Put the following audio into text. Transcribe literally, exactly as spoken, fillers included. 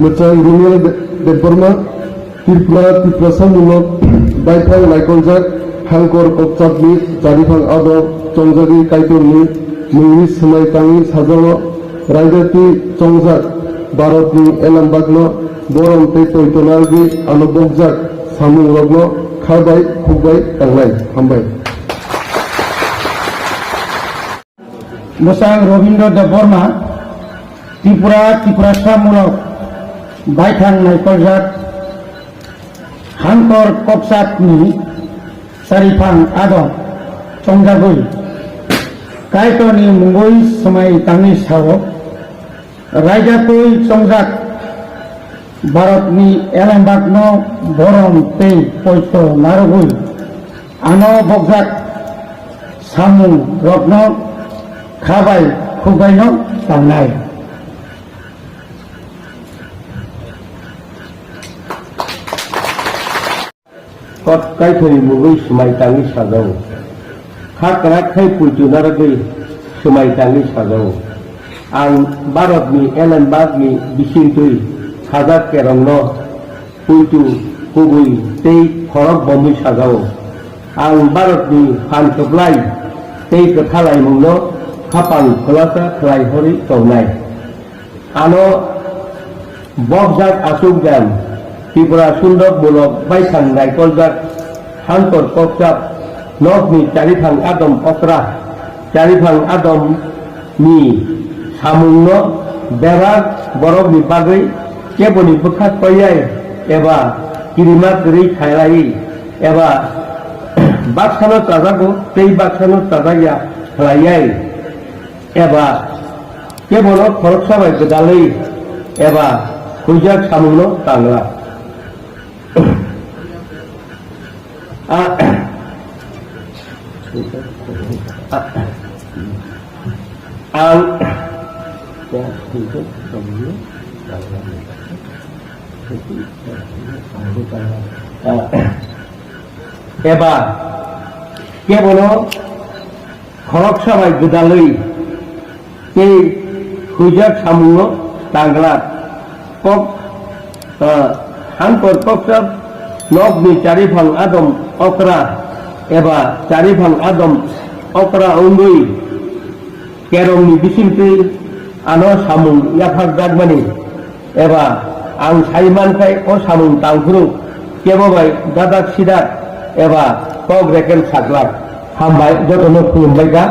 Kwchang Rumial De-, Debbarma, Tripura, Tiprasa mungno baithang naikoljak Hangkor Kokchapni chariphang ado chongjagwi Kaitorni mungwi swmai tangwi sajao, raida twi chongjak Bharatni elembakno borom tei poito narwgwi ano bokjak samungrokno kha bai khuk bai tangnai. Hambai. Bwsang Robindra Debbarma, Tripura, Tiprasa mulok baithang naikoljak Hangkor Kokchapni chariphang ado chongjagwi Kaitorni mungwi swmai tangwi sao, raida twi chongjak Bharatni elembakno borom tei poito narwgwi ano bokjak samung rokno kha bai khuk baino tangnai. Kot Kaitorni mungwi swmai tangwi sajao. Kha kwrak khai poito narwgwi swmai tangwi sajao. Ang Bharatni elembakni bisingtwi sajak kerongno poito kubui tei khorok bomwi sajao. Ang Bharatni phan kwplai tei kwthalaimungno khapang khulasa khlai horwi tongnai. Ano bokjak achukjak Tripura sundok mulok baithang naikoljak Hangkor Kokchap nokni chariphang adom okra, chariphang adom ni samungno bebak borokni bagwi keboni bwkha koyai eba kirima kwrwi khailai eba baksano chajago tei baksano chajakya khlaiyai. Eba kebono khoroksa bai gwdalwi eba huijak samungno tangla. A-, ang eba kebono khoroksa bai gwdalwi tei huijak samungno tangla. Kok, ah, Hangkor Kokchap nokni chariphang adom okra eba chariphang adom okra wngwi kerongni bisingtwi ano samung yaphakjakmani eba ang sai mankhai o samung tangphuru kebo bai dadak sidak eba kok rekel saklak. Hambai, jotono khulumbai kha.